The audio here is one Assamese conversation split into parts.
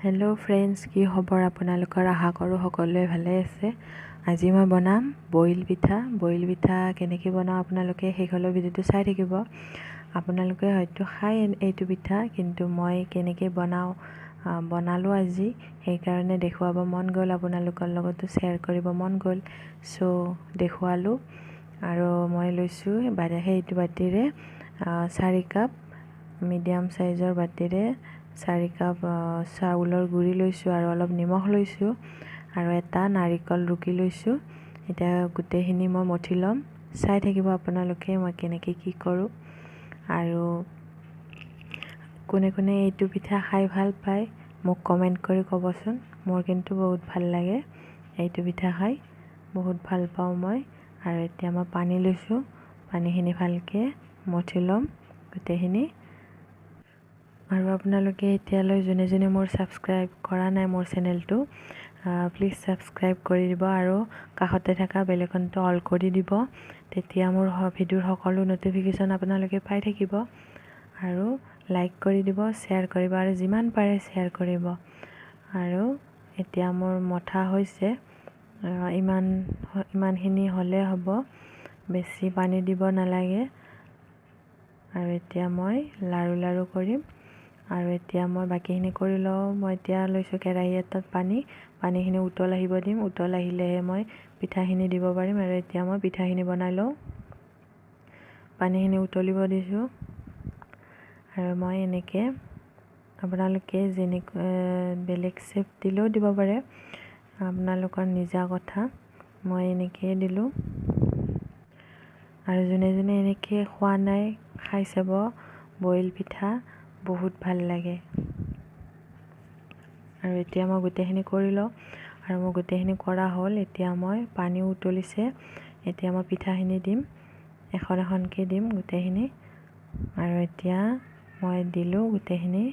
হেল্ল' ফ্ৰেণ্ডছ, কি খবৰ আপোনালোকৰ? আশা কৰোঁ সকলোৱে ভালে আছে। আজি মই বনাম বইল পিঠা। বইল পিঠা কেনেকৈ বনাওঁ আপোনালোকে শেষলৈ ভিডিঅ'টো চাই থাকিব। আপোনালোকে হয়তো খায় এইটো পিঠা, কিন্তু মই কেনেকৈ বনাওঁ বনালোঁ আজি, সেইকাৰণে দেখুৱাব মন গ'ল, আপোনালোকৰ লগতো শ্বেয়াৰ কৰিব মন গ'ল, চ' দেখুৱালোঁ। আৰু মই লৈছোঁ সেইটো বাতিৰে 4 কাপ, মিডিয়াম চাইজৰ বাতিৰে 4 কাপ চাউলৰ গুড়ি লৈছোঁ আৰু অলপ নিমখ লৈছোঁ আৰু এটা নাৰিকল ৰুকি লৈছোঁ। এতিয়া গোটেইখিনি মই মঠি ল'ম, চাই থাকিব আপোনালোকে মই কেনেকৈ কি কৰোঁ। আৰু কোনে কোনে এইটো পিঠা খাই ভাল পায় মোক কমেণ্ট কৰি ক'বচোন। মোৰ কিন্তু বহুত ভাল লাগে এইটো পিঠা খাই, বহুত ভাল পাওঁ মই। আৰু এতিয়া মই পানী লৈছোঁ, পানীখিনি ভালকৈ মঠি ল'ম গোটেইখিনি। আৰু আপোনালোকে এতিয়ালৈ যোনে যোনে মোৰ ছাবস্ক্ৰাইব কৰা নাই মোৰ চেনেলটো, প্লিজ ছাবস্ক্ৰাইব কৰি দিব আৰু কাষতে থকা বেল আইকনটো অল কৰি দিব, তেতিয়া মোৰ ভিডিঅ'ৰ সকলো ন'টিফিকেশ্যন আপোনালোকে পাই থাকিব। আৰু লাইক কৰি দিব, শ্বেয়াৰ কৰিব আৰু যিমান পাৰে শ্বেয়াৰ কৰিব। আৰু এতিয়া মোৰ মঠা হৈছে, ইমানখিনি হ'লে হ'ব, বেছি পানী দিব নালাগে। আৰু এতিয়া মই লাৰু লাৰু কৰিম। আৰু এতিয়া মই বাকীখিনি কৰি লওঁ। মই এতিয়া লৈছোঁ কেৰাহী এটাত পানী, পানীখিনি উতল আহিব দিম, উতল আহিলেহে মই পিঠাখিনি দিব পাৰিম। আৰু এতিয়া মই পিঠাখিনি বনাই লওঁ। পানীখিনি উতলিব দিছোঁ। আৰু মই এনেকৈ, আপোনালোকে যেনেকৈ বেলেগ শ্বেপ দিলেও দিব পাৰে, আপোনালোকৰ নিজা কথা। মই এনেকৈয়ে দিলোঁ। আৰু যোনে যোনে এনেকৈ খোৱা নাই খাই চাব, বইল পিঠা বহুত ভাল লাগে। আৰু এতিয়া মই গোটেইখিনি কৰি লওঁ। আৰু মোৰ গোটেইখিনি কৰা হ'ল। এতিয়া মই পানী উতলিছে, এতিয়া মই পিঠাখিনি দিম, এখন এখনকৈ দিম গোটেইখিনি। আৰু এতিয়া মই দিলোঁ গোটেইখিনি।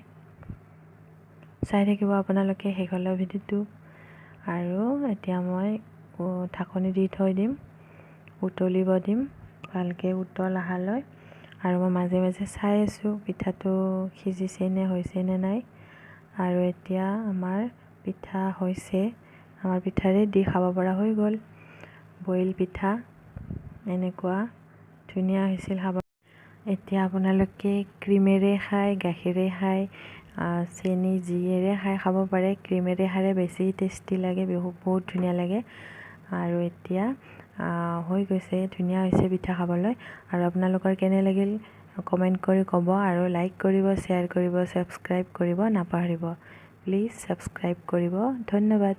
চাই থাকিব আপোনালোকে শেষলৈ ভিডিঅ'টো। আৰু এতিয়া মই ঢাকনি দি থৈ দিম, উতলিব দিম ভালকৈ উতল অহালৈ। আৰু মই মাজে মাজে চাই আছোঁ পিঠাটো সিজিছে নে হৈছে নে নাই। আৰু এতিয়া আমাৰ পিঠা হৈছে, আমাৰ পিঠা ৰেডি, খাব পৰা হৈ গ'ল। বইল পিঠা এনেকুৱা ধুনীয়া হৈছিল খাব। এতিয়া আপোনালোকে ক্ৰীমেৰে খায়, গাখীৰে খায়, চেনি যিয়েৰে খাই খাব পাৰে। ক্ৰীমেৰে খালে বেছি টেষ্টি লাগে, বহুত ধুনীয়া লাগে। আৰু এতিয়া হৈ গৈছে, ধুনীয়া হৈছে পিঠা খাবলৈ। আৰু আপোনালোকৰ কেনে লাগিল কমেণ্ট কৰি ক'ব আৰু লাইক কৰিব, শ্বেয়াৰ কৰিব, ছাবস্ক্ৰাইব কৰিব নাপাহৰিব। প্লিজ ছাবস্ক্ৰাইব কৰিব। ধন্যবাদ।